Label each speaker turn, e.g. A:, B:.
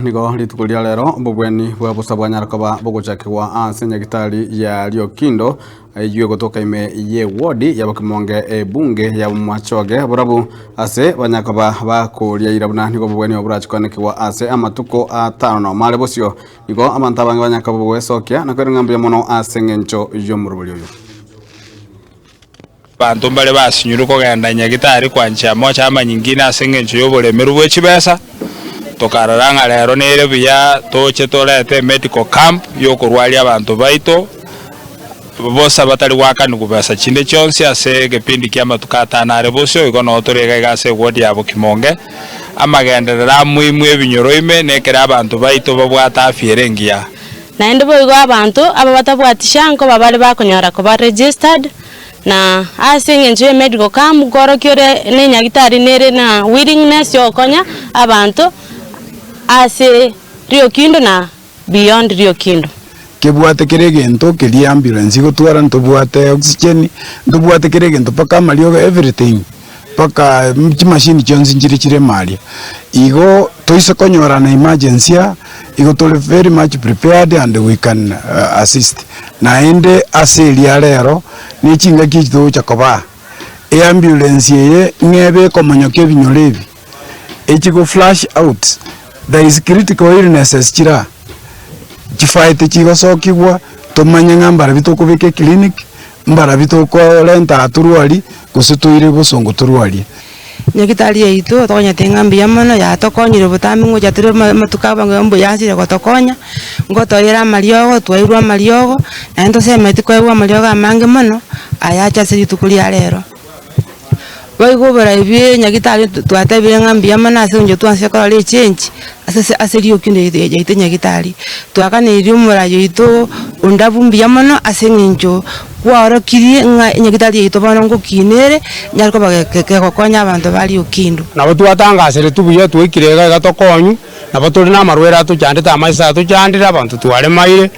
A: Nigo rituko ria rero obobweni bwa bosa bwanyara koba bogochakigwa ase nyagitari ya Riokindo eyio egotoka ime y'ewodi ya Bokimonge ebunge ya Bomachoge borabu ase banyara koba bakoria ira buna nigo obobweni obo borachi koanekigwa ase amatuko atano nomo are bosio. Nigo abanto abange banyara koba bogoesokia na koira ng'a mbuya mono ase eng'encho y'omorobori oyo.
B: Abanto mbare basinyirwe kogenda nyagitari kwanchia mocha amanyingina ase engencho y'oboremeru bwe chibesa, tokarora ng'a rero nere buya toche torete emedical camp y'okorwaria abanto baito bosa batari goakanigwa besa chinde chionsi ase egepindi ki'amatuko atano are bosio, igo noo tore iga iga ase eward ya Bokimonge. Amagenderero amoimwe ebinyoro ime nekere abanto baito babwate afya ere engiya.
C: Naende boigo abanto aba batabwati SHA nkoba bare bakonyora koba registered, Na ase engencho ye medical camp nkorokia ore ne enyagitari nere na willingness yogokonya abanto ase Riokindo na beyond Riokindo.
D: Kebwate kera egento keria ambulance igotwara ntobwate oxygen, ntobwate kera egento mpaka amariogo everything, mpaka chimashini chionsi nchire chire ime aria. Igo toise konyorana emergency aa, igo tore very much prepared and we can assist. Naende ase eria rero, ne chingaki echi togocha kobaa, eambulance eye ng'ebe ekomonyokia ebinyoro ebi, echi go flush out, there is critical illnesses chire aa, chifaete chigosokigwa, tomanye ng'a mbarabwo tokobeka eclinic, mbarabwo tokorenta aa torwarie, gose toire bosongo torwarie.
E: Nyagitari yaito tokonyete ng'a mbuya mono, yatokonyire botambe ngocha tore amatuko abange mbuya asire gotokonya, ngotoira amariogo, twairwe amariogo, naende tosemeti koegwa amariogo amange mono, ayache ase rituko ria rero. Boigo oborai bwe nyagitari twatebire ng'a mbuya mono ase eng'encho twanchire korora echange ase ase rioki yaito nyagitari. Twakaneiri omorai oito ondabu mbuya mono ase eng'encho Kwaorokirie ng'a enyagitari yaito bono ngokina ere, nyare koba kegokonya abanto ba riokindo.
F: Nabo twatangaseretwe buya twaikire iga iga tokonywe, nabo tore namarwaire atochandete amaiso atochandire, abanto twaremaire.